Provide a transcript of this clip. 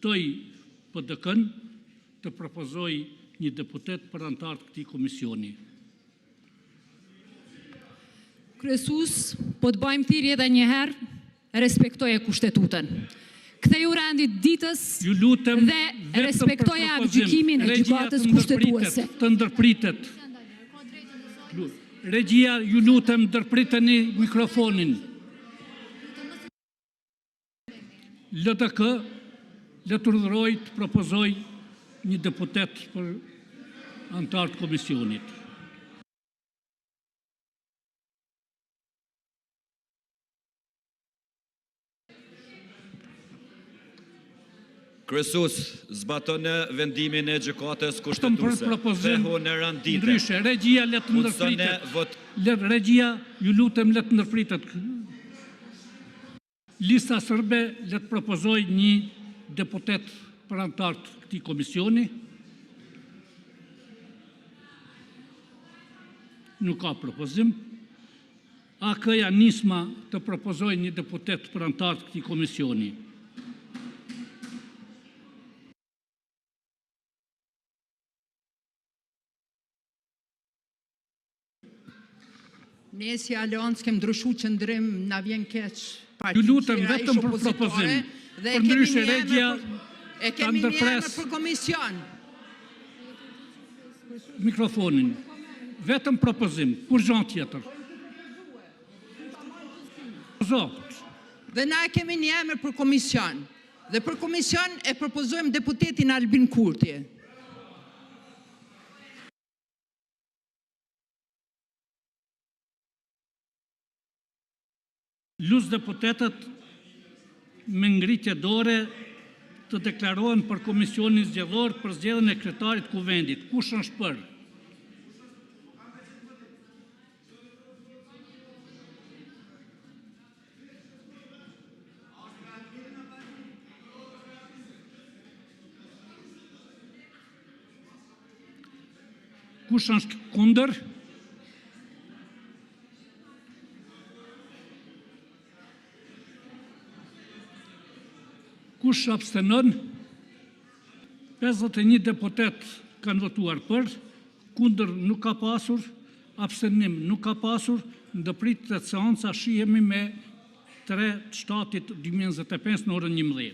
Ftoj PDK-në të propozojë një deputet për anëtar të këtij komisioni. Kryesues, Po të bëjmë thirrje edhe një herë, respektoje Kushtetutën. Ktheju rendit të ditës dhe respektoje aktgjykimin e Gjykatës Kushtetuese. Ju lutem, vetëm për propozim! Regjia, të ndërpritet. Regjia, ju lutem, ndërpriteni mikrofonin! LDK le të urdhërojë të propozojë një deputet për anëtar të komisionit. Kryesues, zbatone vendimin e Gjykatës Kushtetuese, kthehu në rend dite. Ndryshe, regjia le të ndërpritet. Regjia, ju lutem, le të ndërpritet. Lista serbe le të propozojë një deputet për anëtar të këtij komisioni. Nuk ka propozim. AAK-ja, Nisma të propozojë një deputet për anëtar të këtij komisioni. Ne si Aleancë kemi ndryshuar qëndrim, na vjen keq, partitë Ju lutem, tjera vetëm për ish-opozitare propozim. dhe e kemi Përndryshe, një regjia emër, e ta kemi një emër ndërpresë për komision. mikrofonin. Vetëm propozim, kurrgjë tjetër. Dhe ne e kemi një emër për komision dhe për komision e propozojmë deputetin Albin Kurti. Lus deputetët me ngritje dore të deklarohen për Komisionin zgjedhor për zgjedhjen e kryetarit të Kuvendit. Kush është për? Kush është kundër? Kush abstenon? 51 deputetë kanë votuar për, kundër nuk ka pasur, abstenim nuk ka pasur. Ndërpritet seanca, shihemi më 3 shtator 2025, në orën 11:00.